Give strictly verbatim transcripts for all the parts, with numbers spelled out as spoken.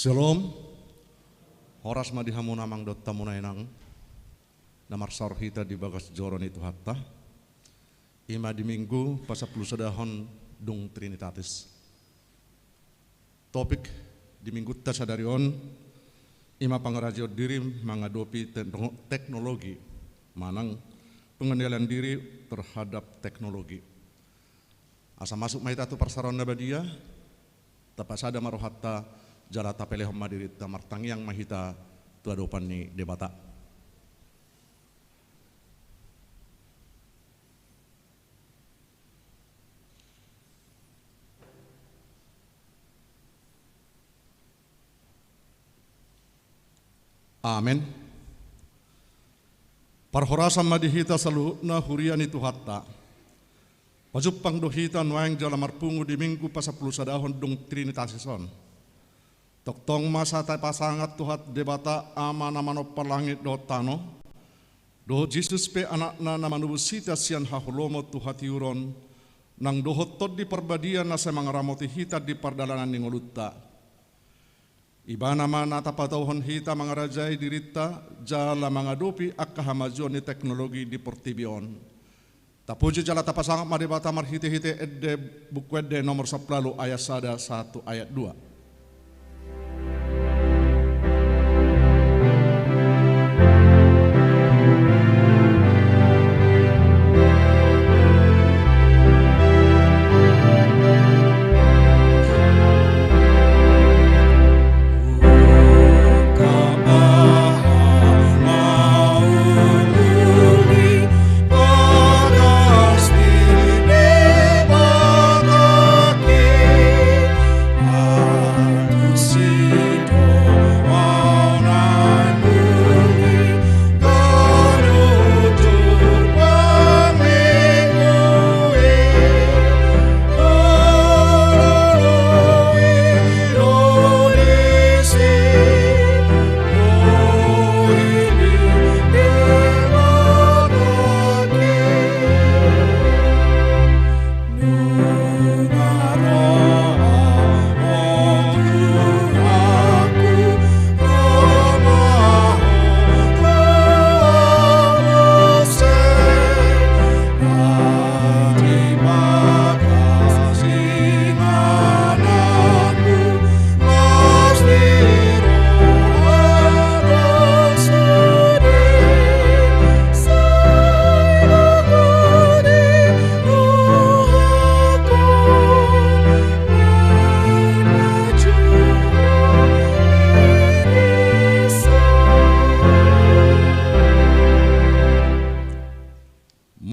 Shalom. Horas ma di hamuna amang dohot hamuna inang na marsaor hita di bagas joro ni Tuhanta. I ma di Minggu pasampulu sadahon dung Trinitatis. Topik di Minggunta sadari on i ma pangarajehon diri mangadopi tekno-, teknologi manang pengendalian diri terhadap teknologi. Asa masuk ma hita tu parsaoran na badia, tapasada ma rohanta jala tapelehon ma dirinta, martangiang ma hita tu adopan ni Debata. Amen. Parhorasan ma di hita saluhutna huria ni Tuhanta. Pajumpang do hita nuaeng jala marpungu di Minggu pasampulu sadahon dung Trinitatis on. Tongtong ma sai tapasangat Tuhan Debata Ama na manompa langit dohot tano, dohot Jesus pe Anakna na manobus hita sian haholomon tu hatiuron, nang dohot Tondi Parbadia na sai mangaramoti hita di pardalanan ni ngolunta. Ibana ma na tapatuduhon hita mangarajai dirinta jala mangadopi angka hamajuon ni teknologi di portibi on. Tapuji jala tapasangat ma Debata marhitehite ende, Buku Ende nomor sampulu ualu ayat sada sahat tu ayat dua.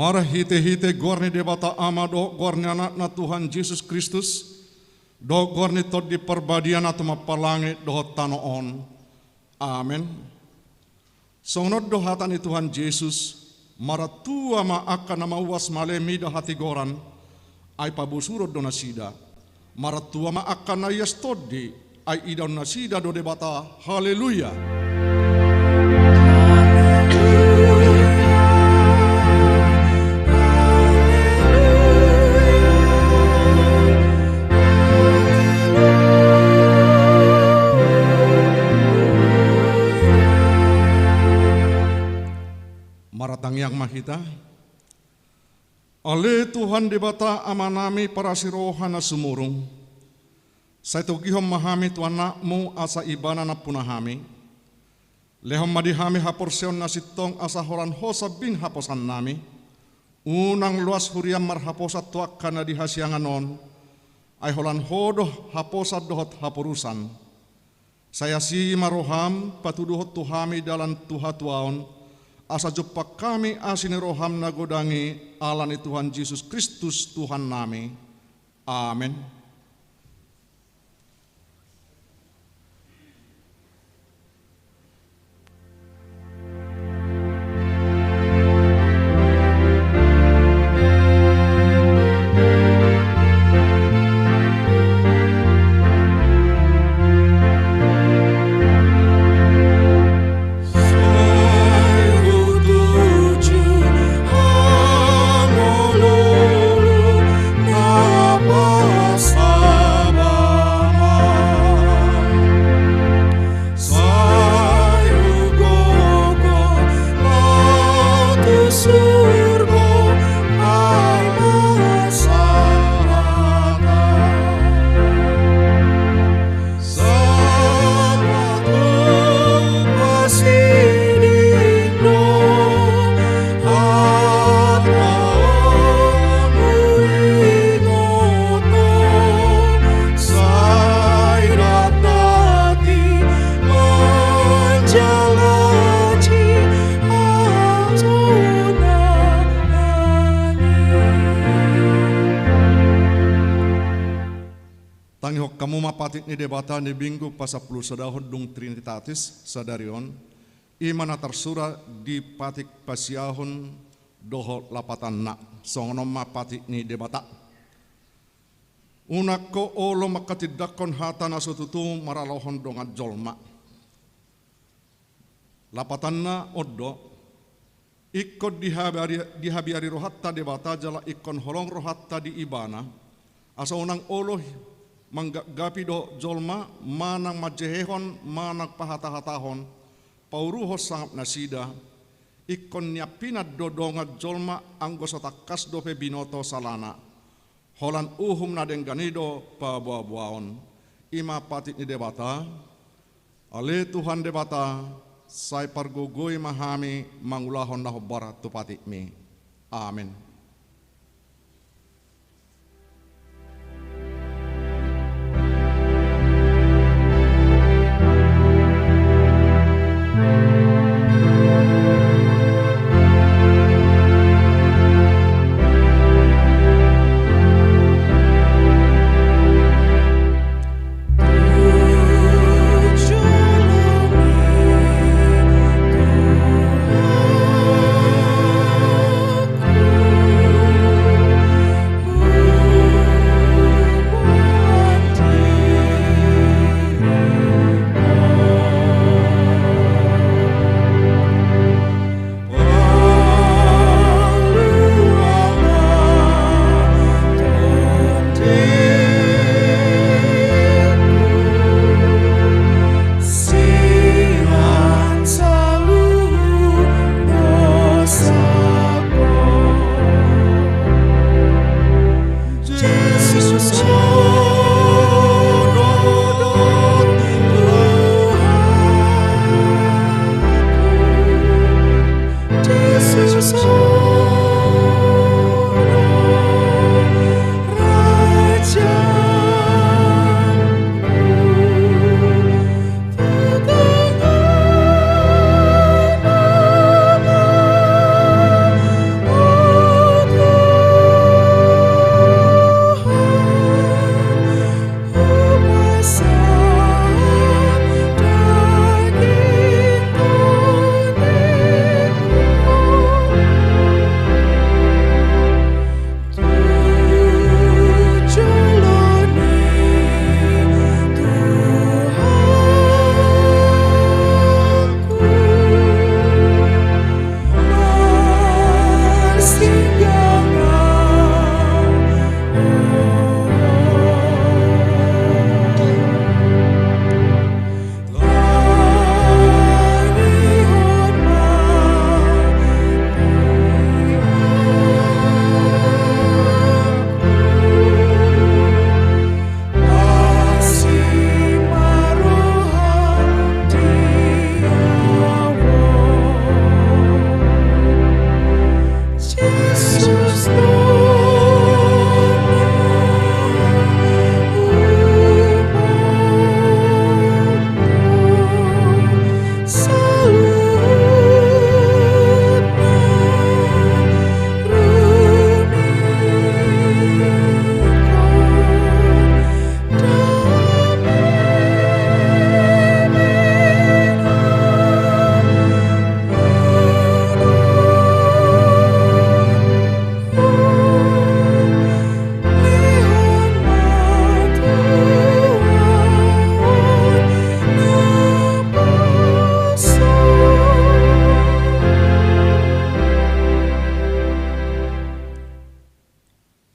Marhitehite goar ni Debata Ama dohot goar ni Anakna Tuhan Jesus Kristus, dohot goar ni Tondi Parbadia na tumompa langit dohot tano on. Amen. Songon on do hata ni Tuhan Jesus: Martua ma angka na mauas male mida hatigoran, ai pabosuron do nasida. Martua ma angka na ias tondi, ai idaon nasida do Debata. Haleluya. Martangiang ma hita. Ale Tuhan Debata Amanami parasi roha na sumurung, sai togihon ma hami tu Anakmu asa Ibana nampuna hami. Lehon ma di hami haporseaon na sintong asa holan Ho sambing haposannami. Unang loas huriam marhaposan tu angka na di hasiangan on, ai holan Ho do haposan dohot haporusan. Sai asi ma roham patuduhon tu hami dalan tu hatuaon, asa jumpang hami asi ni roham na godang i, ala ni Tuhan Jesus Kristus Tuhannami. Amen. Tangihon hamu ma patik ni Debata ni Minggu pasampulusadahon dung Trinitatis sadari on, i ma na tarsurat di patik pasiahon dohot lapatanna. Songon on ma patik ni Debata. Unang ho olo manghatindanghon hata na so tutu maralohon dongan jolma. Lapatanna on do, ingkon dihabiari, dihabiari rohanta Debata jala ingkon holong rohanta di Ibana, asa unang olo manggapgapi dohot jolma, manang manjehehon, manang pahatahatahon, pauruhon sangap nasida. Ingkon niampinan do dongan jolma anggo so tangkas dope binoto salana. Holan uhum na denggan i do paboaboaon. I ma patik ni Debata. Ale Tuhan Debata, sai pargogoi ma hami mangulahon na hombar tu patikmi. Amen.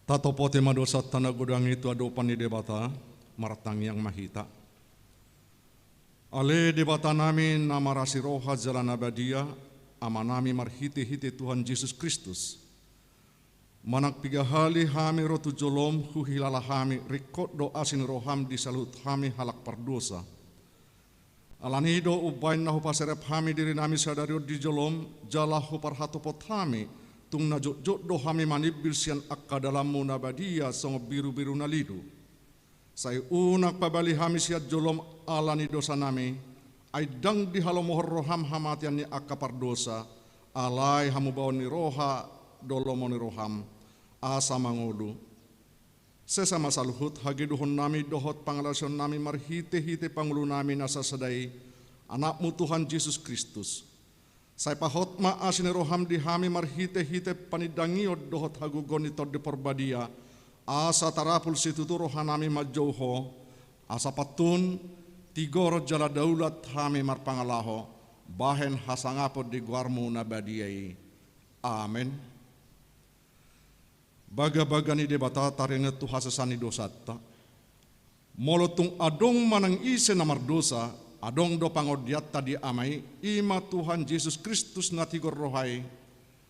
Tatopoti ma dosanta na godang i tu adopan ni Debata. Martangiang ma hita. Ale Debatanami na marasi roha jala na badia, Amanami marhitehite Tuhan Jesus Kristus, manang piga hali hami ro tu jolom, huhilala hami ringkot do asi ni roham di saluhut hami halak pardosa. Alani i do umbaen na hupaserep hami dirinami sadari on di jolom, jala huparhatopot hami, tung na jotjot do hami manimbil sian angka dalanmu na badia songon birubiru na lilu. Sai unang pabali hami sian jolom ala ni dosanami, ai ndang dihalomohon roham hamatean ni angka pardosa, alai hamubaon ni roha do lomo ni roham, asa mangolu. Sesa ma saluhut hagedonami dohot pangalaosionnami marhite-hite pangulunami na sasada i, Anakmu Tuhan Jesus Kristus. Sai pahot ma asi ni roham di hami marhite-hite panindangion dohot hagogoon ni Tondi Parbadia, asa tarapul situtu rohanami manjou Ho, asa pantun tigor jala daulat hami marpangalaho, bahen hasangapon di goarMu na badia i. Amen. Bagabaga ni Debata taringot tu hasesaan ni dosanta. Molo tung adong manang ise na mardosa, adong do pangondianta di Ama i, i ma Tuhan Jesus Kristus na tigor roha i.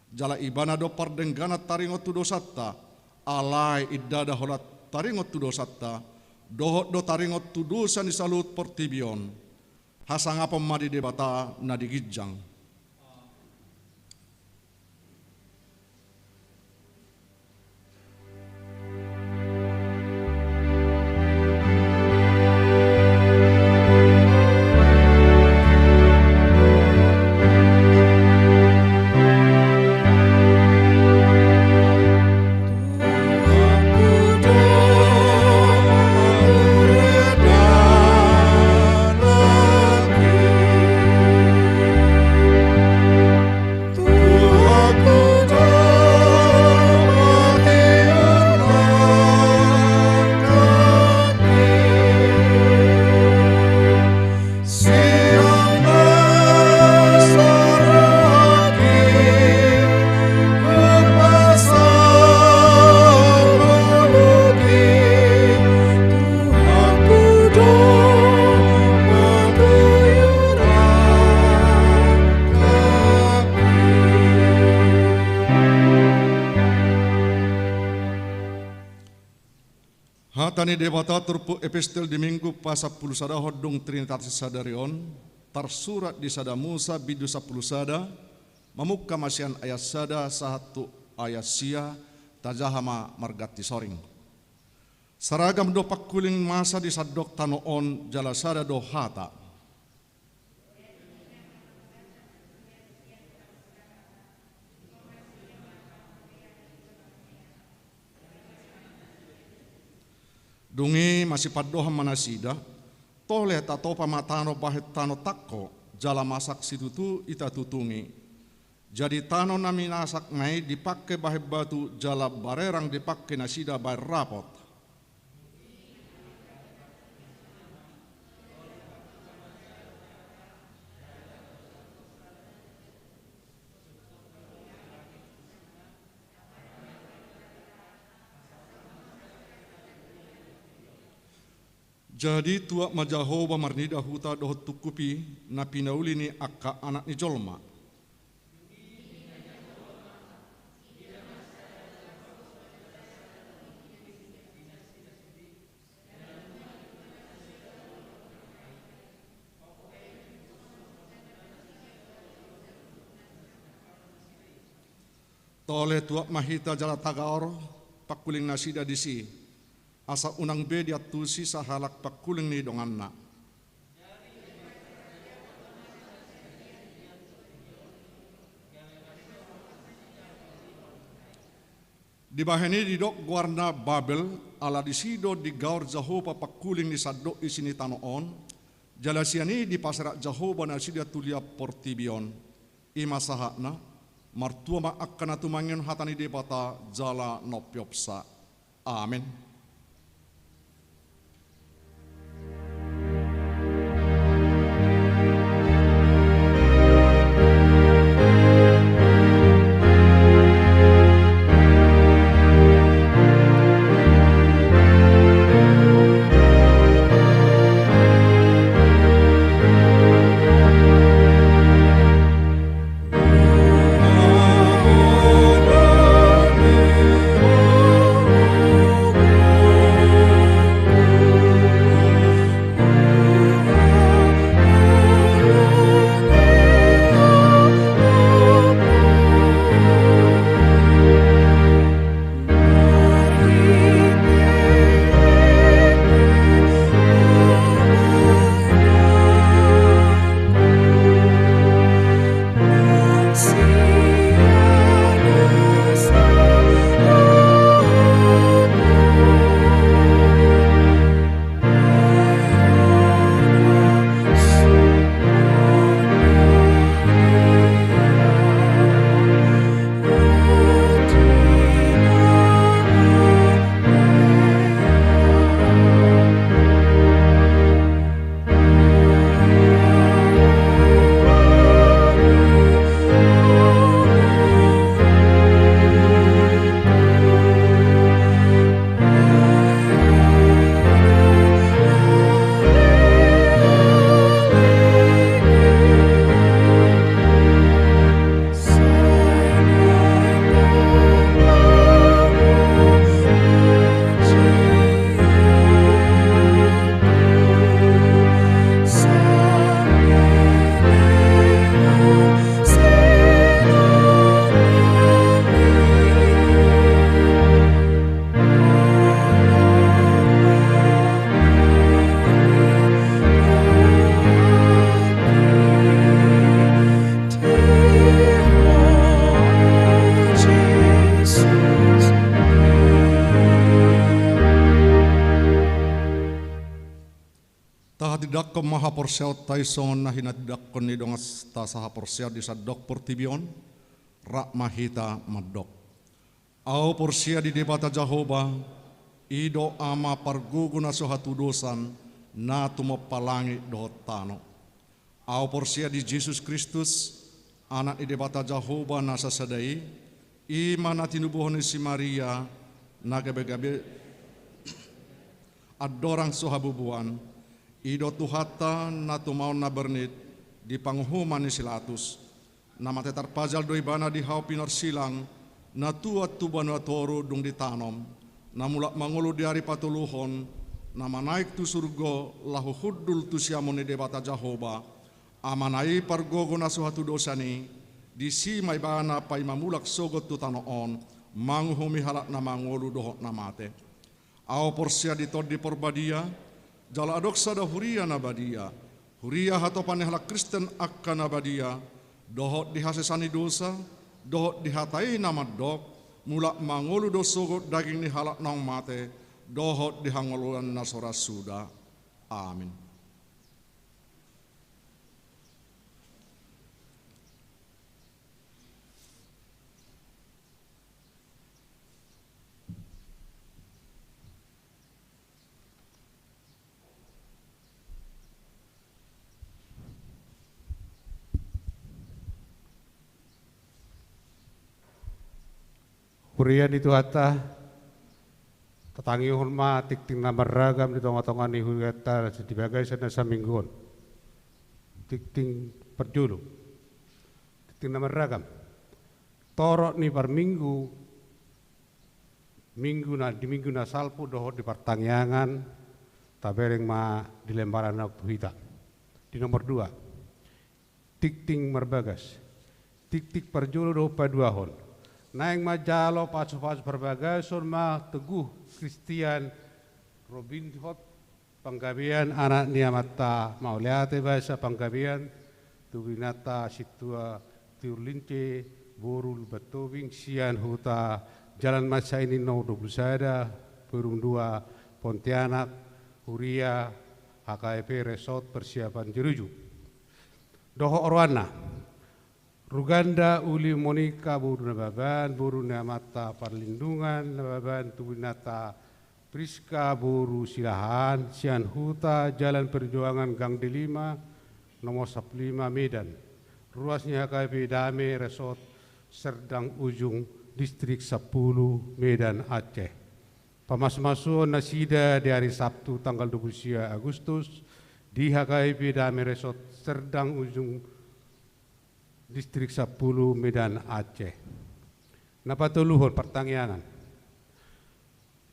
Jala Ibana do pardengganan taringot tu dosanta, alai indada holan taringot tu dosanta, dohot do taringot tu dosa ni saluhut portibi on. Hasangapon ma di Debata na di ginjang. Hata ni Debata turpuk epistel di Minggu pasampulusadahon dung Trinitatis sadari on, tarsurat di sada Musa bindu sampulu sada, mamungka ma sian ayat sada sahat tu ayat sia, tajaha ma marganti soring. Saragam do pangkuling masa di sandok tano on jala sada do hata. Dung i masipandohan ma nasida, tole tatopa ma tano bahen tano tangko, jala masak situtu i tatutung i. Jadi tano na minasakna i dipangke bahen batu jala barerang dipangke nasida bahen rapot. Jadi tuat ma Jahowa marnida huta dohot tungkup i na pinauli ni angka anak ni jolma. Tole tuat ma hita jala tagaor pangkuling nasida disi, asa unang be diantusi sahalak pangkuling ni donganna. Dibahen i didok goarna Babel, ala disi do digaor Jahowa pangkuling ni sandok isi ni tano on, jala sian i dipaserak Jahowa nasida tu liat portibi on. I ma sahatna, martua ma angka na tumangihon hata ni Debata jala na umpeopsa. Amen. Tindanghon ma haporseaonta i songon na hinatindangkon ni donganta sahaporseaon di sandok portibi on. Rap ma hita mandok. Ahu porsea di Debata Jahowa, i do Ama pargogo na so hatudosan, na tumompa langit dohot tano. Ahu porsea di Jesus Kristus, Anak ni Debata Jahowa na sasada i, i ma na tinubuhon ni si Maria, na gabe-gabe andorang so habubuan, i do Tuhanta na tumaon na bernit di panguhuman ni si Latus, na mate tarpajal do Ibana di hau pinorsilang, na tuat tu banua toru dung ditanom, na mulak mangolu di ari patoluhon, na manaek tu surgo laho hundul tu siamun ni Debata Jahowa, Amana i pargogo na so hatudosan i, disi ma Ibana paima mulak sogot tu tano on, manguhumi halak na mangolu dohot na mate. Ahu porsea di Tondi Parbadia, jala adong sada huria na badia, huria hatopan ni halak Kristen angka na badia, dohot di hasesaan ni dosa, dohot di hata i na mandok, mulak mangolu do sogot daging ni halak naung mate, dohot di hangoluan na so ra suda. Amin. Huria ni Tuhanta, tatangihon ma tingting na marragam di tonga-tonga ni hurianta di bagasan na saminggu on. Tingting parjolo. Tingting na marragam. Torop ni parminggu, minggu na, di minggu na salpu dohot di partangiangan, tabereng ma di lembaran na tu hita. Di nomor dua. Tingting marbagas. Tingting parjolo dohot paduahon. Naeng manjalo pasu-pasu parbagason ma Teguh Christian Robinhood, Panggabean, anak ni amanta Mauliate Basa Panggabean, tubuinanta Sintua Tiur Lince, boru Lumban Tobing, sian huta Jalan Masa ini nomor dua puluh sada, Perum dua, Pontianak, huria H K P P Resort Persiapan Jeruju. Dohot oroanna. Ruganda Uli Monika boru Nababan, boru ni amanta Parlindungan Nababan, tubuinanta Priska boru Silahan, sian huta Jalan Perjuangan Gang D lima, nomor sampulu lima, Medan. Ruas ni H K P P Dame Resort Serdang Ujung, Distrik sampulu, Medan, Aceh. Pamasumasuon nasida di ari Sabtu tanggal dua puluh sia Agustus di H K P P Dame Resort Serdang Ujung, Distrik sampulu, Medan, Aceh. Na patoluhon, partangiangan.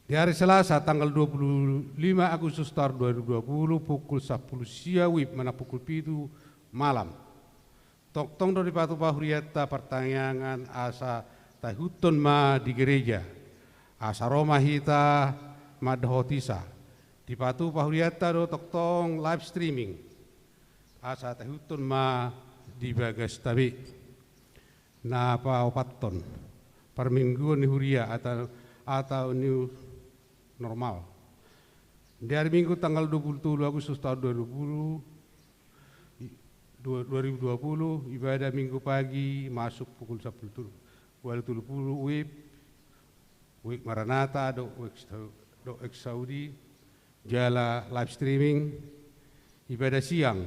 Di ari Selasa tanggal dua puluh lima Agustus tahun dua ribu dua puluh, pukul sampulu sia WIB manang pukul pitu malam, tongtong do dipatupa hurianta partangiangan asa taihuthon ma di gereja, asa ro ma hita mandohoti sa. Dipatupa hurianta do tongtong live streaming, asa taihuthon ma di bagasta be. Na paopathon, parmingguon ni huria atau, atau new normal. Di ari Minggu tanggal dua puluh tolu Agustus tahun dua ribu dua puluh, i-, dua, dua ribu dua puluh, ibadah Minggu pagi masuk pukul sampulu tolu, walu tolu pulu WIB, WIB Maranatha, dohot WIB Sau-, dohot WIB Saudi, jala live streaming, ibadah siang,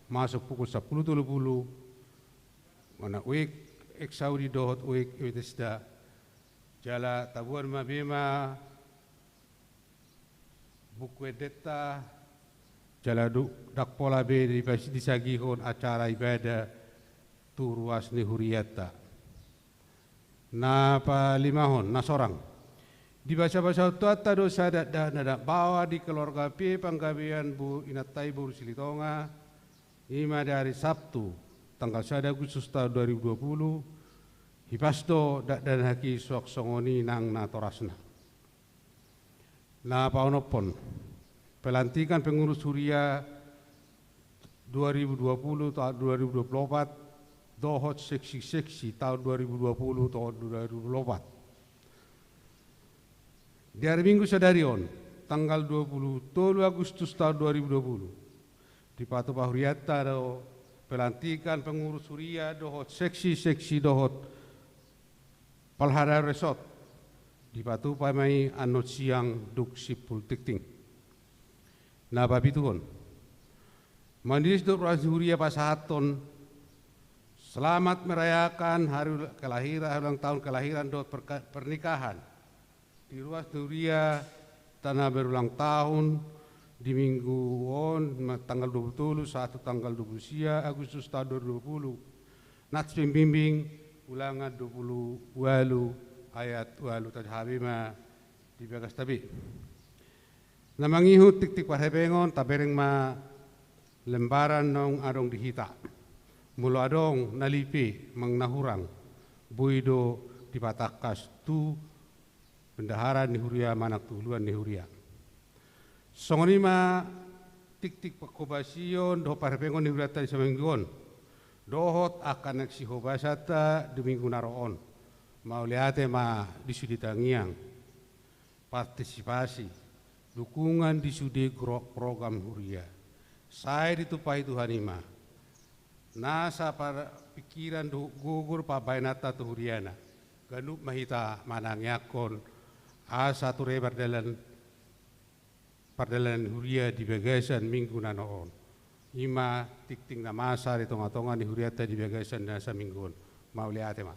masuk pukul sampulu tolu pulu, manang WIB, WIB Saudi dohot WIB Bethesda, jala taboan ma be ma buku endenta, jala du-, ndang pola be dipas-, disagihon acara ibadah tu ruas ni hurianta. Na palimahon, na sorang. Dibasabasahon Tuhanta do sada dakdanak na baoa di keluarga P Panggabean bo-, inanta i boru Silitonga, i ma di ari Sabtu, tanggal sada Agustus tahun dua ribu dua puluh, hipas do dakdanak i suang songon i nang natorasna. Na paonomhon, pelantikan pengurus huria dua ribu dua puluh tahun dua ribu dua puluh opat, dohot seksi-seksi tahun dua ribu dua puluh tahun dua ribu dua puluh opat. Di ari Minggu sadari on, tanggal dua puluh tolu Agustus tahun dua ribu dua puluh, Dipatupa hurianta do pelantikan pengurus huria dohot seksi-seksi dohot palhara resort. Dipatupa ma i annon siang dung simpul tingting. Na papituhon. Manang di si dohot ruas ni huria pasahathon selamat merayakan hari ul-, kelahiran, hari ulang tahun kelahiran dohot perka-, pernikahan. Di ruas ni huria tana berulang tahun di minggu on, ma-, tanggal dua puluh tolu sahat tu tanggal dua puluh sia Agustus tahun dua ribu dua puluh. Nats Pembimbing, ulangan dua puluh ualu ayat ualu, tajaha be ma di bagasta be. Na mangihut tingting parhepengon, tabereng ma lembaran naung adong di hita. Molo adong na lipe manang na hurang, boi do dipatangkas tu bendahara ni huria manang tu uluan ni huria. Songon i ma tingting panghobasion dohot parhepengon ni hurianta di saminggu on. Dohot angka na sihobasanta di minggu na ro on. Mauliate ma di sude tangiang. Partisipasi, dukungan di sude gro-, program huria. Sai ditumpahi Tuhan i ma. Nasa par-, pikiran dohot gogo do pambahenanta tu huriana. Ganup ma hita manangiangkon asa ture mardalan pardalanan huria di bagasan minggu na ro on. I ma tingting na masa di tonga-tonga ni hurianta di bagasan na saminggu on. Mauliate ma.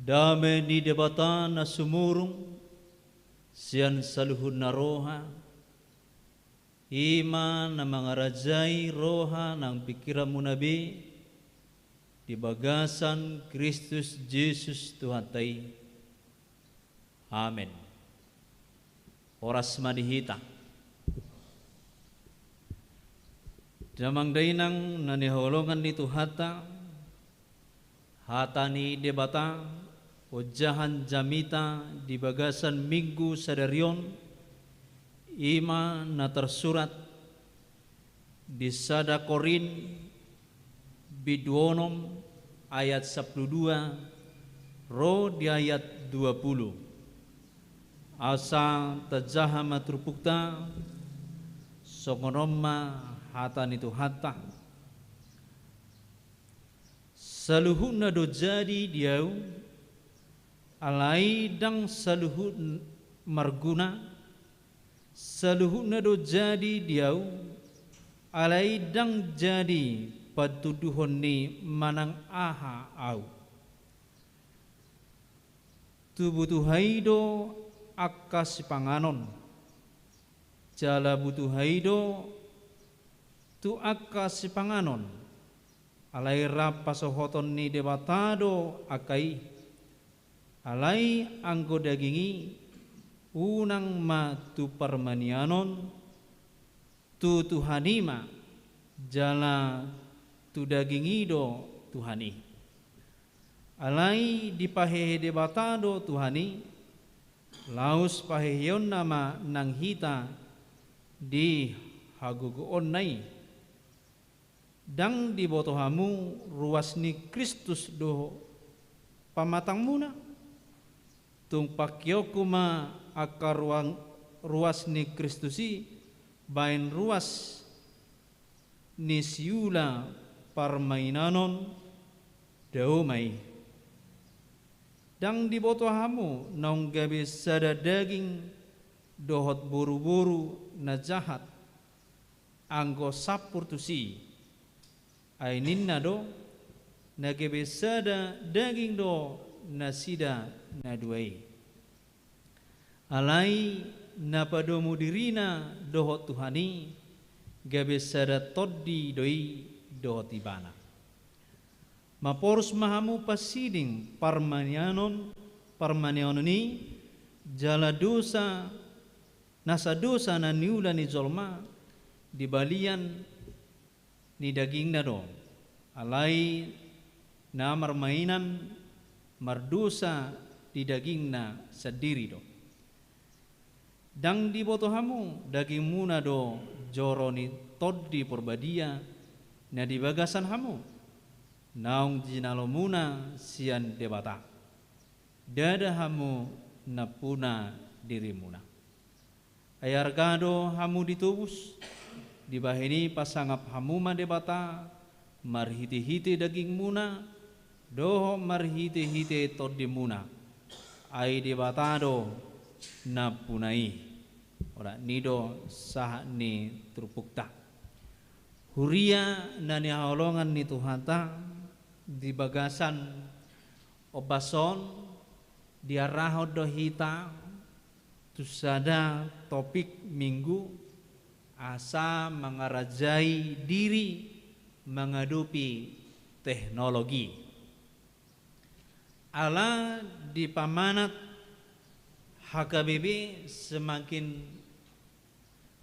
Dame ni Debata na sumurung sian saluhutna roha, i ma na mangarajai roha nang pingkiranmuna be di bagasan Kristus Jesus Tuhanta i. Amen. Horas ma di hita. Damang dainang na hinaholongan ni Tuhanta, hata ni Debata ojahan jamita di bagasan minggu sadari on, i ma na tarsurat di sada Korint bindu onom ayat sampulu dua ro di ayat dua pulu. Asa tajaha ma turpukta, songon on ma hata ni Tuhanta. Saluhutna do jadi di ahu, alai ndang saluhut marguna, saluhutna do jadi di ahu, alai ndang jadi pantuduhon ni manang aha ahu. Tu butuha i do angka sipanganon, jala butuha i do tu angka sipanganon, alai rap pasohoton ni Debata do angka i. Alai anggo daging i, unang ma tu parmanienon, tu Tuhan i ma, jala tu daging i do Tuhan i. Alai dipahehe Debata do Tuhan i, laos paheheonna ma nang hita di hagogoonna i. Ndang diboto hamu ruas ni Kristus do pamatangmuna? Tung pangkeonku ma angka ruang-, ruas ni Kristus i, baen ruas ni siula parmainan on, dao ma i. Ndang diboto hamu naung gabe sada daging dohot boruboru na jahat, anggo sampur tusi? Ai ninna do, na gabe sada daging do nasida na dua i. Alai na padomu dirina dohot Tuhan i, gabe sada tondi do i dohot ibana. Maporus ma hamu pasiding parmaneanon, parmaneanon i, jala dosa, nasa dosa na niula ni jolma di balian ni dagingna do. Alai na marmainan mardosa di dagingna sandiri do. Ndang diboto hamu dagingmuna do joro ni Tondi Porbadia na di bagasan hamu, naung jinalomuna sian Debata? Ndada hamu nampuna dirimuna. Ai arga do hamu ditobus, dibahen i pasangap hamu ma Debata, marhitehite dagingmuna, dohot marhitehite tondimuna. Ai Debata do nampuna i. Olat ni do sahat ni turpukta. Huria na nihaholongan ni Tuhanta, di bagasan ombas on diarahon do hita tu sada topik Minggu, asa mangarajai diri mangadopi teknologi. Ala dipamanat H K B P semakin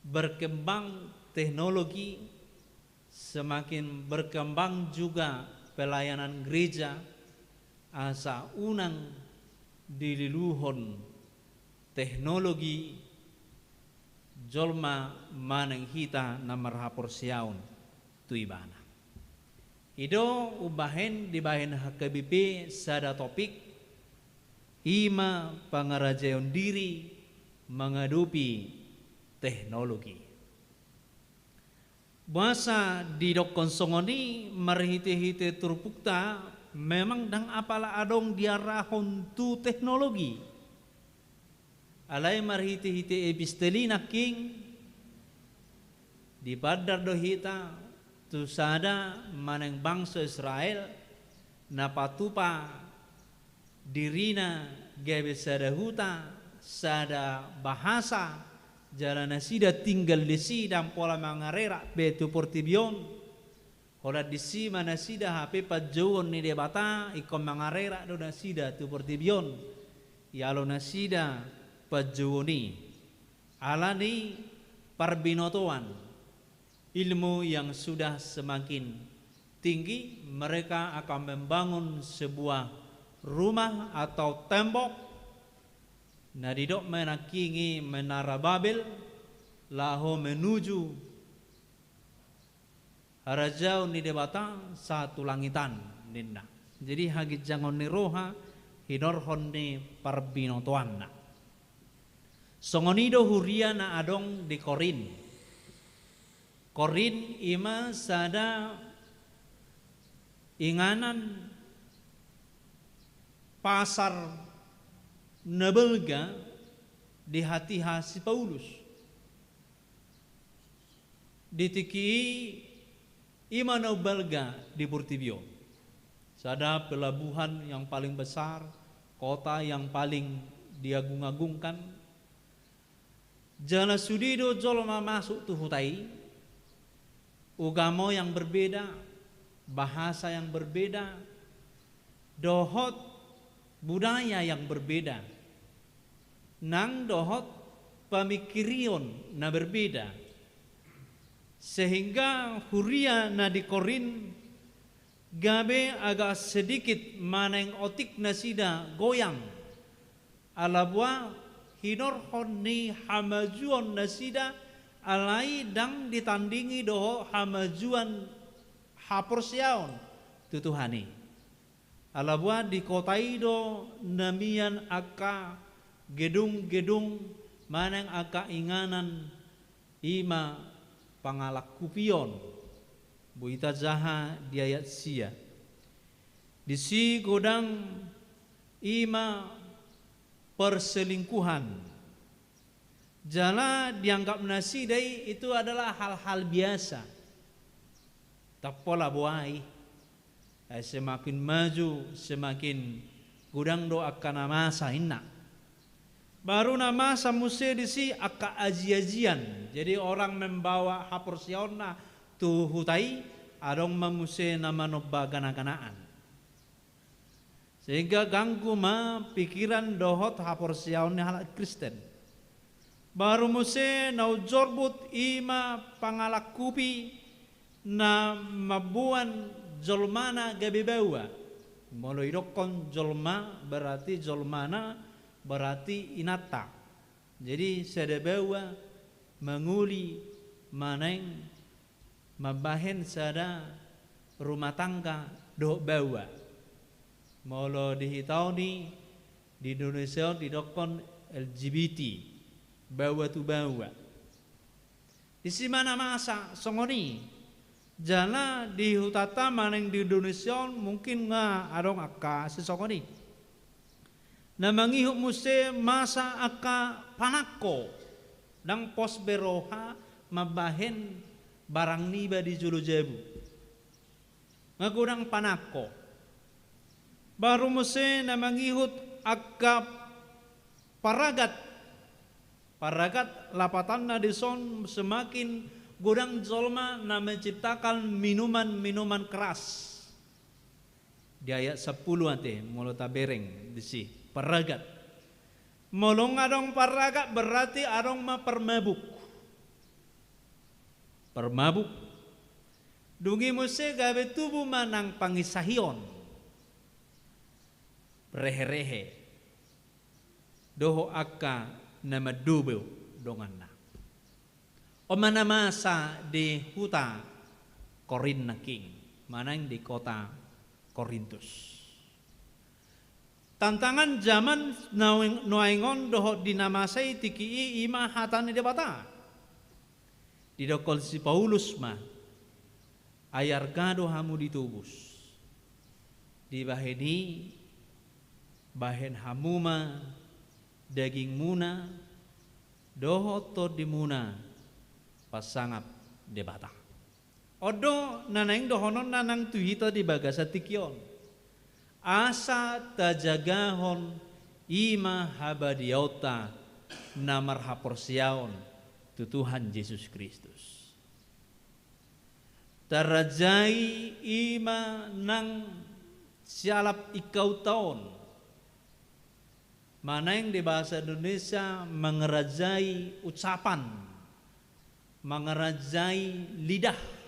berkembang teknologi, semakin berkembang juga pelayanan gereja, asa unang dililuhon teknologi jolma manang hita na marhaporseaon tu ibana. I do umbahen dibahen H K B P sada topik, i ma pangarajaion diri mangadopi teknologi. Boasa didokkon songon i? Marhitehite turpukta, memang ndang apala adong diarahon tu teknologi. Alai marhitehite epistel i nangkin, dipandar do hita tu sada manang bangso Israel na patupa dirina gabe sada huta, sada bahasa, jala nasida tinggal disi, ndang pola mangarerak be tu portibi on. Holan disi ma nasida hape panjouon ni Debata, ingkon mangarerak do nasida tu portibi on. Ialo nasida panjouon i. Ala ni parbinotoan, ilmu yang sudah semakin tinggi, mereka akan membangun sebuah rumah atau tembok. Na didok ma nangkin i Menara Babel, laho menuju harajaon ni Debata sahat tu langit an, ninna. Jadi haginjangon ni roha, hinorhon ni parbinotoanna. Songon i do huria na adong di Korint. Korint i ma sada inganan pasar na balga di hatiha si Paulus. Di tingki i, i ma na umbalga di portibi on. Sada pelabuhan yang paling besar, kota yang paling diagung-agungkan. Jala sude do jolma masuk tu huta i, ugamo yang berbeda, bahasa yang berbeda, dohot budaya yang berbeda, nang dohot pamingkirion na berbeda, sehingga huria na di Korint gabe agak sedikit manang otik nasida goyang. Ala boha hinorhon ni hamajuon nasida, alai ndang ditandingi dohot hamajuon haporseaon tu Tuhan i. Ala boha di kota i do na mian angka gedung-gedung manang angka inganan I ma pangalangkupion, boi tajaha di ayat sia. Disi godang i ma perselingkuhan. Jala dianggap nasida i itu adalah hal-hal biasa. Tappola boa i. Eh, semakin maju, semakin godang do angka na masa inna. Baru na masa muse disi angka aji-ajian. Jadi orang membawa haporseaonna tu huta i, adong ma muse na manomba gana-ganaan. Sehingga ganggu ma pikiran dohot haporseaon ni halak Kristen. Baru muse na umjorbut i ma pangalangkupi na mamboan jolmana gabe baoa. Molo idokkon jolma berarti jolmana berarti inanta. Jadi sada baoa mangoli manang mambahen sada rumah tangga dohot baoa. Molo di hita on i di Indonesia on didokkon L G B T, baoa tu baoa. Disi ma na masa songon i. Jala di hutanta manang di Indonesia on mungkin nga adong angka sisongon i. Na mangihut muse masa angka panangko, ndang pos be roha mambahen barang niba di jolo jabu. Nga godang panangko. Baru muse na mangihut angka paragat. Paragat lapatanna dison semakin godang jolma na menciptakan minuman-minuman keras. Di ayat sampulu ate, molo tabereng disi, paragat. Molo nga adong paragat berarti adong ma permabuk. Permabuk. Dung i muse gabe tubu ma nang pangisahion. Rehe-rehe. Dohot angka na mandobo donganna. On ma na masa di huta Korint nangkin, manang di kota Korintus. Tantangan jaman nuaeng on dohot di na masa i tingki i i ma hata ni Debata. Didokkon si Paulus ma, ai arga do hamu ditobus. Dibahen i, bahen hamu ma dagingmuna dohot tondimuna pasangap Debata. On do na naeng dohononna nang tu hita di bagasan tingki on. Asa tajagahon i ma habadiaonta na marhaporseaon tu Tuhan Jesus Kristus. Tarajai i ma nang sialap ingkaunta on. Manang di bahasa Indonesia mangarajai ucapan, mangarajai lidah.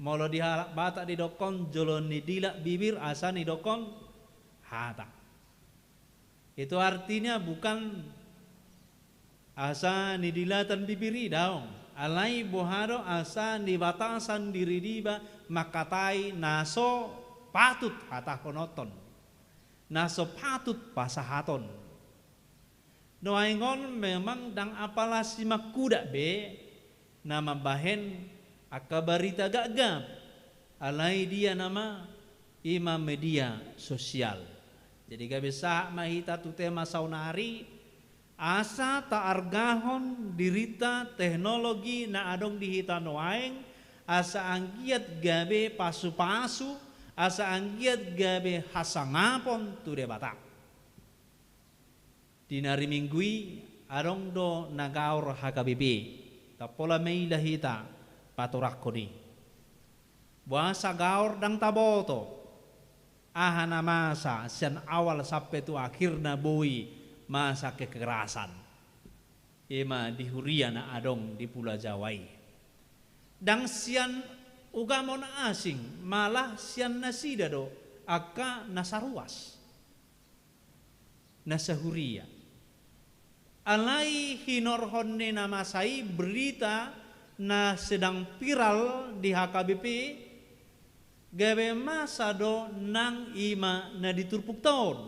Molo di halak Batak didokkon jolo nidilak bibir asa nidokkon hata. Itu artinya bukan asa nidilatan bibir i daong. Alai boha do asa nibatasan diri niba mangkatai na so patut hatahononton. Na so patut pasahaton. Nuaeng on memang ndang apala si mangkudak be na mambahen angka barita gapgap. Alai dia nama i ma media sosial. Jadi gabe sahat ma hita tu tema saonari, asa taargahon dirinta teknologi na adong di hita nuaeng, asa anggiat gabe pasupasu, asa anggiat gabe hasangapon tu Debata. Di na ari Minggu i adong do na gaor H K B P, tappola maila hita patorangkon i. Boasa gaor ndang taboto aha na masa sian awal sampe tu akhirna boi masa kekerasan. I ma di huria na adong di Pulo Jawa i. Ndang sian ugamo na asing, malah sian nasida do angka na saruas. Na sahuria. Alai hinorhon ni na masa i berita na sedang viral di H K B P, gabe masa do nang i ma na di turpukta on.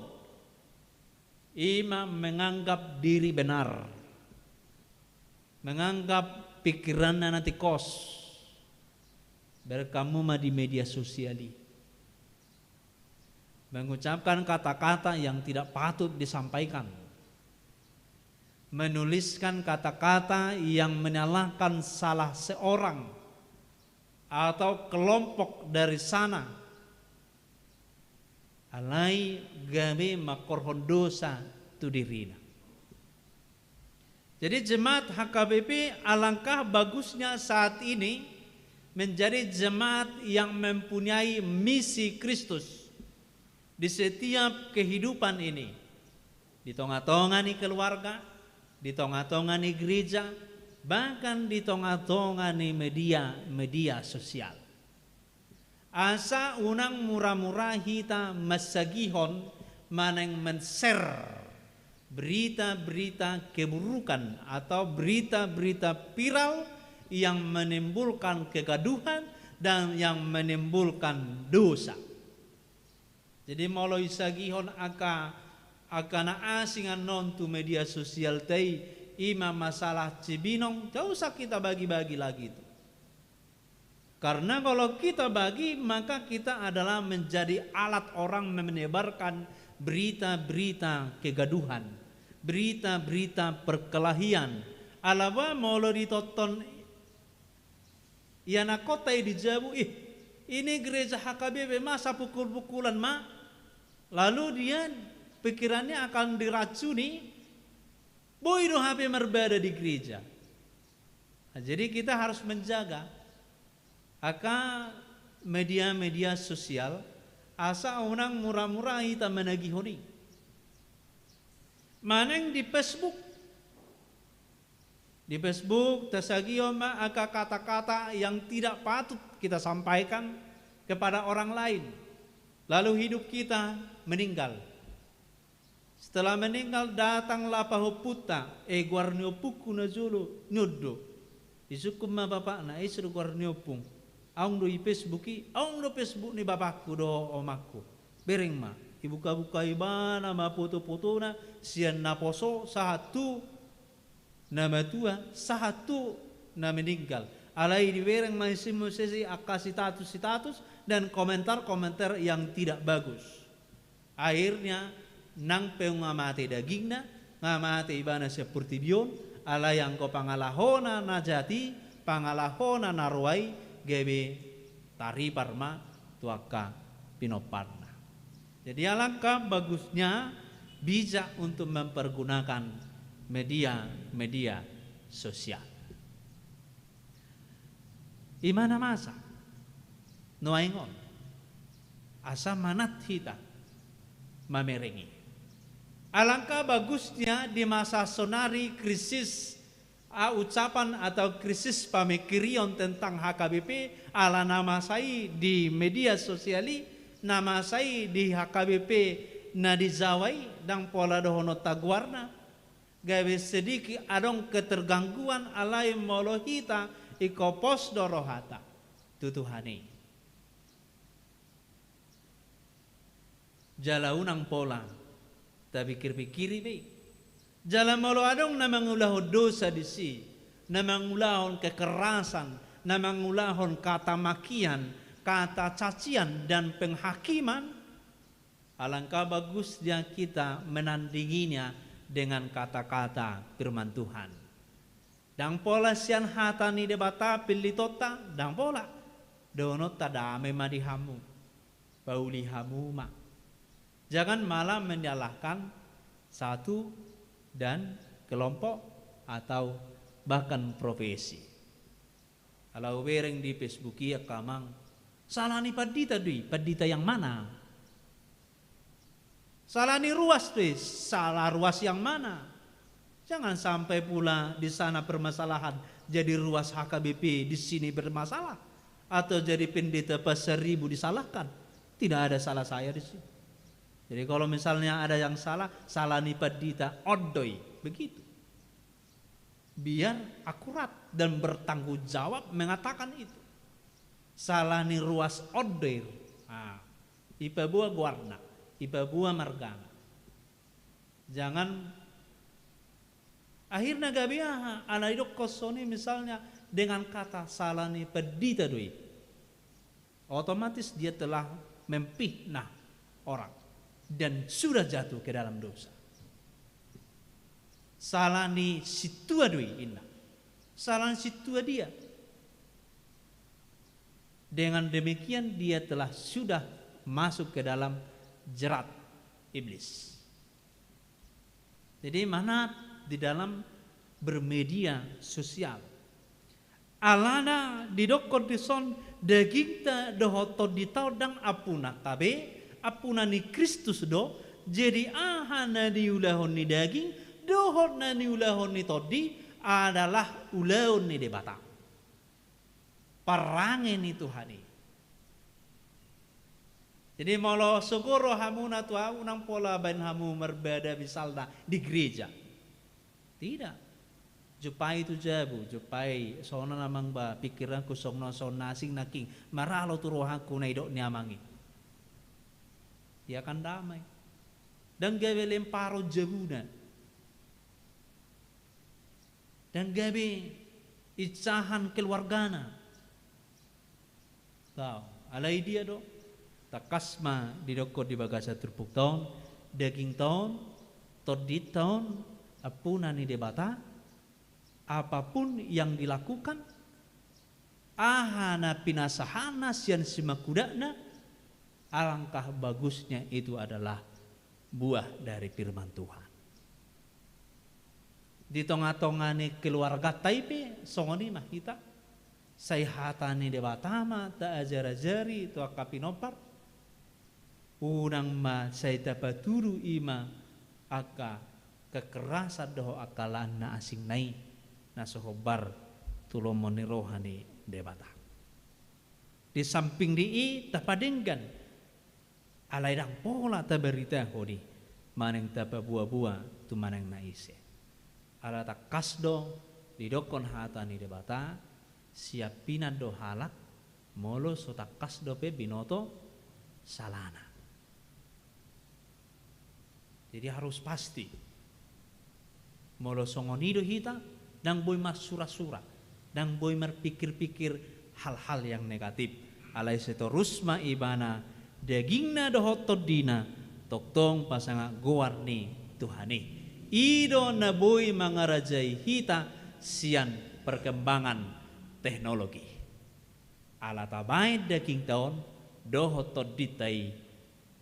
I ma menganggap diri benar. Menganggap pikiranna na tingkos, bereng hamu ma di media sosial i, mengucapkan kata-kata yang tidak patut disampaikan, menuliskan kata-kata yang menyalahkan salah seorang atau kelompok dari sana, alai gabe mangkorhon dosa tu dirina. Jadi, jemaat H K B P alangkah bagusnya saat ini menjadi jemaat yang mempunyai misi Kristus di setiap kehidupan ini, di tonga-tonga ni keluarga, di tonga-tonga ni gereja, bahkan di tonga-tonga ni media-media sosial. Asa unang mura-mura hita mansagihon manang men-share berita-berita keburukan atau berita-berita viral yang menimbulkan kegaduhan dan yang menimbulkan dosa. Jadi, molo isagihon angka, angka na asing annon tu media sosial ta i, ima masalah Cibinong, nggak usah kita bagi-bagi lagi itu. Karena kalau kita bagi, maka kita adalah menjadi alat orang menyebarkan berita-berita kegaduhan, berita-berita perkelahian. Alaba molo ditongtong ianakhonta i di jabu, "Ih, ini gereja H K B P, masa pukul-pukulan ma?" Lalu dia, pikirannya akan diracuni, boi do hape marbada di gereja. Nah, jadi kita harus menjaga angka media-media sosial, asa unang mura-mura hita managihon i. Manang di Facebook. Di Facebook, tasagihon ma angka kata-kata yang tidak patut kita sampaikan kepada orang lain. Lalu hidup kita meninggal. Setelah meninggal, datanglah pahompunta, "Eh, goar ni ompungku najolo, on do?" Disungkun ma bapakna, "Eh, ise do goar ni ompung?" "Aung do i Facebook i." "Aung do Facebook ni bapakku dohot omakku." Bereng ma, ibuka-buka ibana ma foto-fotona, sian naposo sahat tu na matua, sahat tu na meninggal. Alai dibereng ma i, si Moses i, angka sitatus-sitatus dan komentar-komentar yang tidak bagus. Akhirnya, nang pe nga mate dagingna, nga mate ibana sian portibi on, alai anggo pangalahona na jat i, pangalahona na roa i, gabe taripar ma tu angka pinomparna. Jadi, alangkah bagusnya bijak untuk mempergunakan media-media sosial. Ima na masa nuaeng on, asa manat hita mamereng i. Alangkah bagusnya di masa sonari krisis, ah, ucapan atau krisis pamikirion tentang H K B P, ala na masa i di media sosial i, na masa i di H K B P na di Jawa i, ndang pola dohononta goarna, gabe sedikit adong ketergangguan, alai molo hita ingkon pos do rohata tu Tuhan i. Jala unang pola tapikir-pikiri be i. Jala molo adong na mangulahon dosa disi, na mangulahon kekerasan, na mangulahon kata makian, kata cacian, dan penghakiman, alangkah bagusnya kita menandinginya dengan kata-kata firman Tuhan. Ndang pola sian hata ni Debata pillitonta, ndang pola. Dohononta, dame ma di hamu. Pauli hamu ma. Jangan malah menyalahkan satu dan kelompok atau bahkan profesi. Ala hubereng di Facebook i angka amang, salah ni pandita do i, pandita yang mana? Salah ni ruas do i, salah ruas yang mana? Jangan sampai pula di sana permasalahan jadi ruas H K B P di sini bermasalah, atau jadi pendeta Pasar Ibu disalahkan. Tidak ada salah saya di sini. Jadi, kalau misalnya ada yang salah, salah ni pandita on do i, begitu. Biar akurat dan bertanggung jawab mengatakan itu. Salah ni ruas on do i. Ah, ipaboa goarna, ipaboa margana. Jangan Akhirna gabe aha? Ala didokkon songon i misalnya dengan kata sala ni pandita do i. Otomatis dia telah memfitnah orang dan sudah jatuh ke dalam dosa. Sala ni sintua do i, inna. Sala ni sintua dia. Dengan demikian dia telah sudah masuk ke dalam jerat iblis. Jadi, manat di dalam bermedia sosial. Alana didokkon dison, dagingta dohot tondinta on ndang ampunanta be, ampuna ni Kristus do. Jadi, aha na niulahon ni daging dohot na niulahon ni tondi adalah ulaon ni Debata. Parange ni Tuhan i. Jadi, molo sogo rohamuna tu ahu, ndang pola baen hamu marbada misalna di gereja. Tidak. Jumpai tu jabu, jumpai songon on amang ba, pikiranku songon on, songon na asing nangkin maralo tu rohangku na nidok ni amang i. Ia kan damai. Ndang gabe lemparon jabuna. Ndang gabe insahan keluargana. Tau, alai dia do? Tangkas ma didokkon di bagasan turpukta on, dagingta on, tondinta on, ampuna ni Debata, apapun yang dilakukan, aha na pinasahatna sian simangkudakna, alangkah bagusnya itu adalah buah dari firman Tuhan. Di tongatonga ni keluarganta i pe songon i ma hita. Sai hata ni Debata ma taajarajari tu angka pinompar. Unang ma sai tapatudu i ma angka kekerasan dohot angka laan na asing na i, na so hombar tu lomo ni roha ni Debata. Di samping di i tapadenggan, alai ndang pola tabaritahon i manang tapabuabua tu manang na ise. Ala tangkas do didokkon hata ni Debata, siampinan do halak molo so tangkas dope binoto salana. Jadi harus pasti. Molo songon i do hita, ndang boi marsurasura, ndang boi marpikirpikir hal-hal yang negatif. Alai sai torus ma ibana dagingna dohot tondina tongtong pasangap goar ni Tuhan i. I do na boi mangarajai hita sian perkembangan teknologi. Ala tabaen dagingta on dohot tondinta i,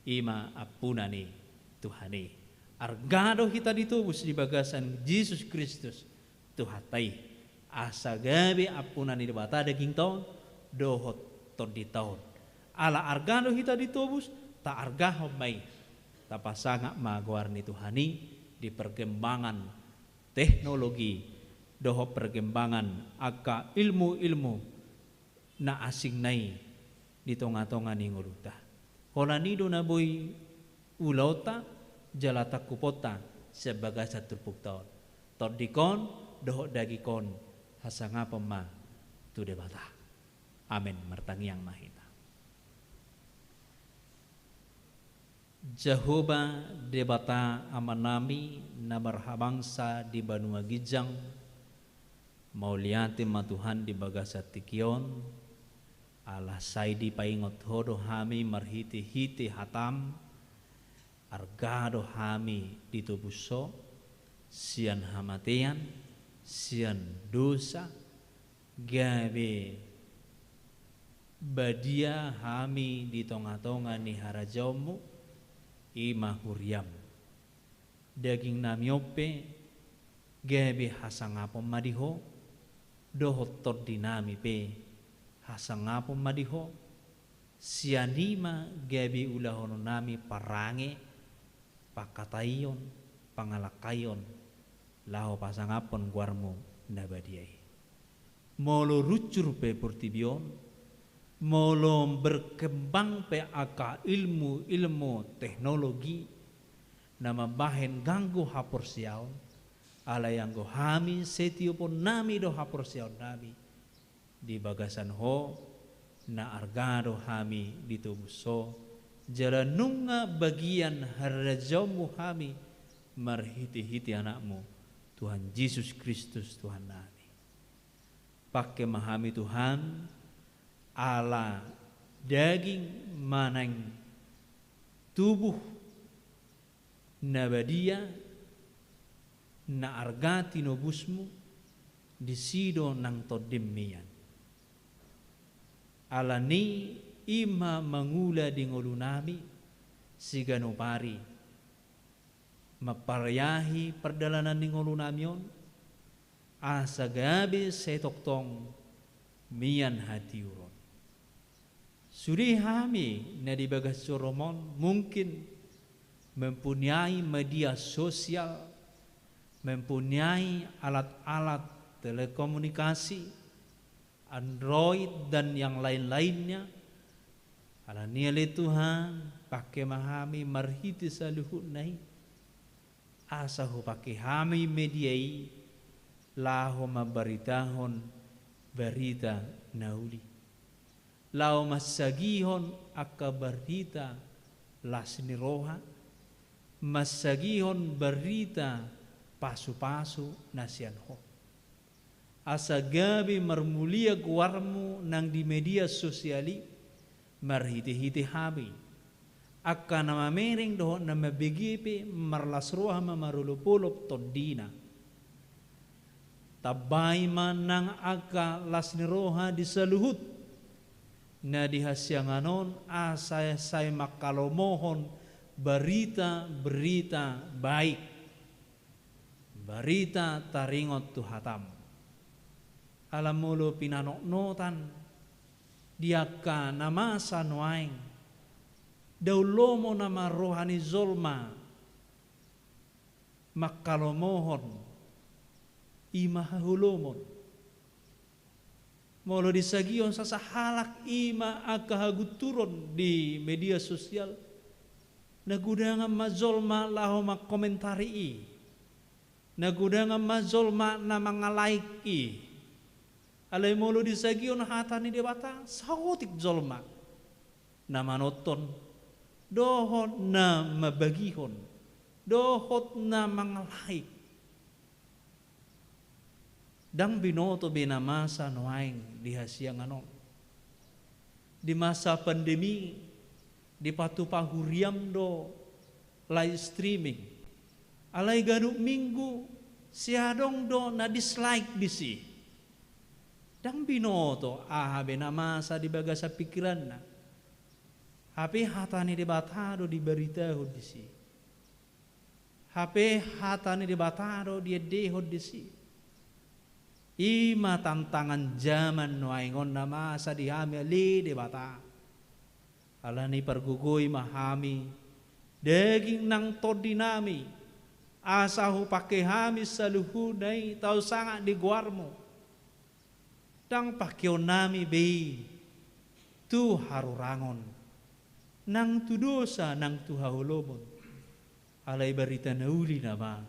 i ma ampuna ni Tuhan i. Arga do hita ditobus di bagasan Jesus Kristus Tuhanta i, asa gabe ampuna ni Debata dagingta on dohot tondinta on. Ala arga do hita ditobus, taargahon ma i, tapasangap ma goar ni Tuhan i di perkembangan teknologi dohot perkembangan angka ilmu-ilmu na asing na i di tongatonga ni ngolunta. Holan i do na boi ulaonta jala tangkuponta sian bagasan turpukta on. Tondingkon dohot dagingkon hasangapon ma tu Debata. Amen. Martangiang ma hita. Jahowa Debata Amanami na marhabangsa di banua ginjang, mauliate ma Tuhan di bagasan tingki on, ala sai dipaingot Ho do hami marhitehite hataM, arga do hami ditobus Ho sian hamatean, sian dosa, gabe badia hami di tongatonga ni harajaonMu, i ma huriaM. Dagingnami on pe gabe hasangapon ma di Ho, dohot tondinami pe hasangapon ma di Ho, sian i ma gabe ulahononnami parange, pangkataion, pangalangkaion, laho pasangaphon goarMu na badia i. Molo runcur pe portibi on, molo berkembang pe angka ilmu-ilmu teknologi na mambahen ganggu haporseaon, alai anggo hami setioponnami do haporseaonnami di bagasan Ho, na arga do hami ditobus Ho, jala nunga bagian harajaonMu hami marhitehite AnakMu, Tuhan Jesus Kristus, Tuhan nami. Pangke ma hami, Tuhan, ala daging manang tubuh na badia, na arga tinobusmu, disi do nang tondim mian. Alani i ma mangula di ngolu nami siganup ari, mampariahi pardalanan ni ngolu nami on, asa gabe sai tongtong mian hatiuron. Sude hami na di bagas joro on mungkin mempunyai media sosial, mempunyai alat-alat telekomunikasi, Android, dan yang lain-lainnya. Alani i ale Tuhan, pangke ma hami marhite saluhutna i, asa hupangke hami media i laho mambaritahon barita na uli, laho mansagihon angka barita las ni roha, mansagihon barita pasupasu na sian Ho. Asa gabe marmulia goarmu nang di media sosial i, marhitehite hami. Angka na mamereng dohot na mambege pe marlas roha ma marolopolop tondina. Tambai ma nang angka las ni roha di saluhut na di hasiangan on, asa sai mangkalomohon barita, berita baik. Barita taringot tu hatam. Ala molo pinanotnotan di angka na masa nuaeng, ndang lomo nama roha ni jolma mangkalomohon, i ma haholomon. Molo disagihon sasahalak i ma angka hagunturon di media sosial, na godangan ma jolma laho mangkomentari i, na godangan ma jolma na mangalaik i. Alai molo disagihon hata ni Debata, saotik jolma na manonton, dohot na mambagihon, dohot na mangalaik. Ndang binoto be na masa nuaeng di hasiangan on. Di masa pandemi, dipatupa huriam do live streaming. Alai ganup minggu, sai adong do na dislike disi. Ndang binoto aha be na masa di bagasan pingkiranna. Hape hata ni Debata do dibaritahon disi. Hape hata ni Debata do diendehon disi. I ma tantangan jaman nuaeng on na masa di hami ale Debata. Alani i pargogoi ma hami, daging nang tondi nami, asa hupangke hami saluhutna i tau sangap di goarmu. Ndang pangkeon nami be i tu harurangon, nang tu dosa, nang tu haholomon. Alai barita na uli nama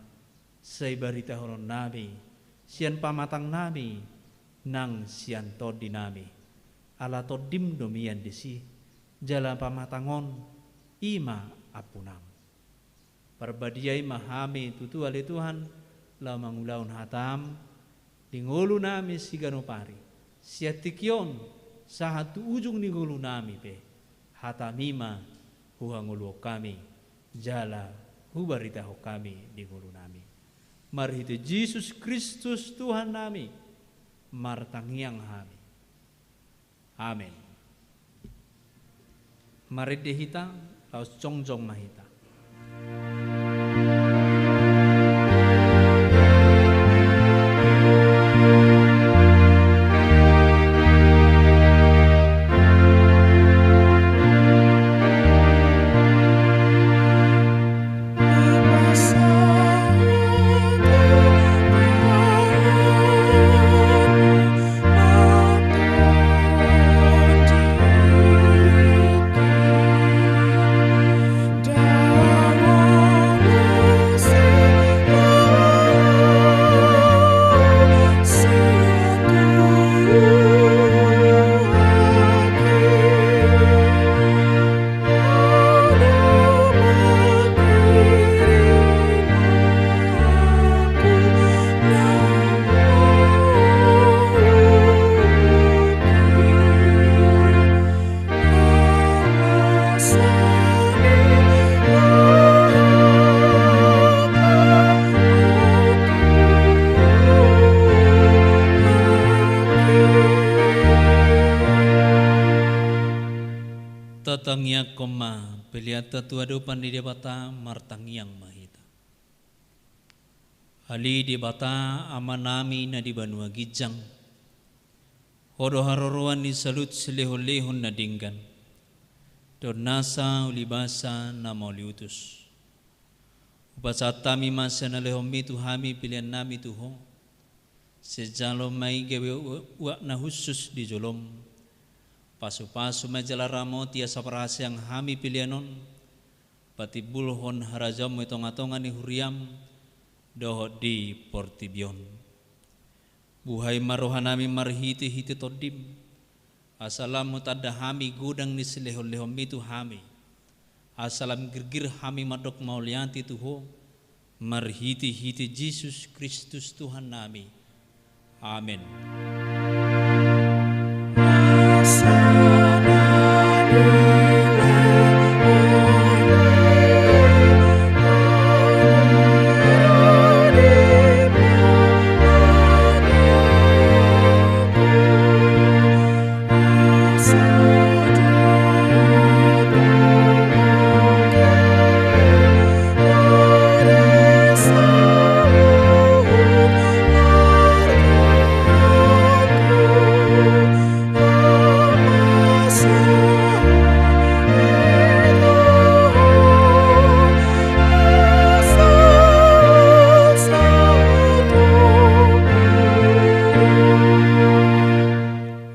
sai baritahonon nami sian pamatang nami nang sian tondi nami. Ala tondim do mian disi, jala pamatang on i ma ampunam. Parbadiai ma hami tutu ale Tuhan, laho mangulahon hatam di ngolu nami siganup ari. Sian tingki on sahat tu ujung ni ngolu nami pe, hatam i ma huhangoluhon hami, jala hubaritahon hami di ngolu nami. Marhite Jesus Kristus Tuhan nami, martangiang hami. Amen. Marende hita, laos jongjong ma hita. Tangiangkon ma peleanta tu adopan ni Debata. Martangiang ma hita. Ale Debata Amanami na di banua ginjang, Ho do haroroan ni saluhut silehonlehon na denggan dohot nasa ulibasa na mauliutus. Hupasahat hami ma sian na lehonmi tu hami peleannami tu Ho. Sai jalo ma i gabe uak na hushus di jolom. Pasupasu ma jala ramoti asa parhaseang hami pelean on patimbulhon harajaonmu di tongatonga ni huriam dohot di portibi on. Buhai ma rohanami marhitehite Tondim, asa lam hutanda hami godang ni silehonlehonmi tu hami, asa lam girgir hami mandok mauliate tu Ho, marhitehite Jesus Kristus Tuhannami. Amen.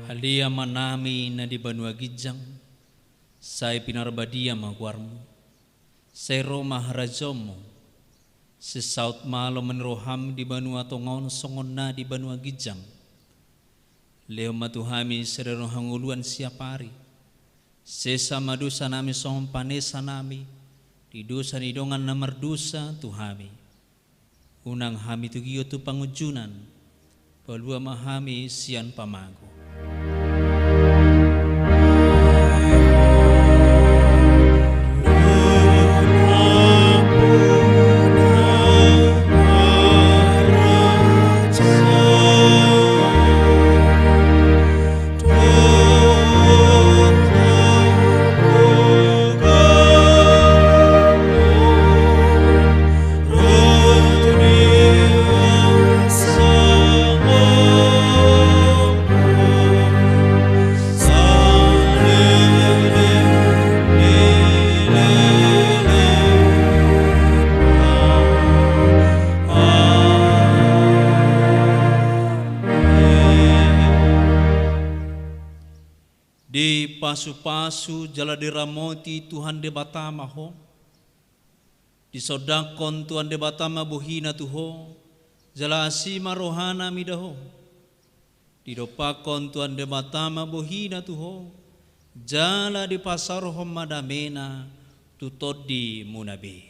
Ale Amanami na di banua ginjang, sai pinarbadia ma goarmu, sai ro ma harajaonmu, sai saut ma lomo ni roham di banua tonga on songon na di banua ginjang. Lehon ma tu hami sadari on hangoluan siapari. Sesa ma dosanami songon panesanami di dosa ni dongan na mardosa tu hami. Unang hami togihon tu pangunjunan, palua ma hami sian pamago. Dipasupasu jala diramoti Tuhan Debata ma ho. Disondangkon Tuhan Debata ma bohina tu ho, jala asi ma rohana mida ho. Didompakkon Tuhan Debata ma bohina tu ho, jala dipasaorhon ma damena tu tondimuna be.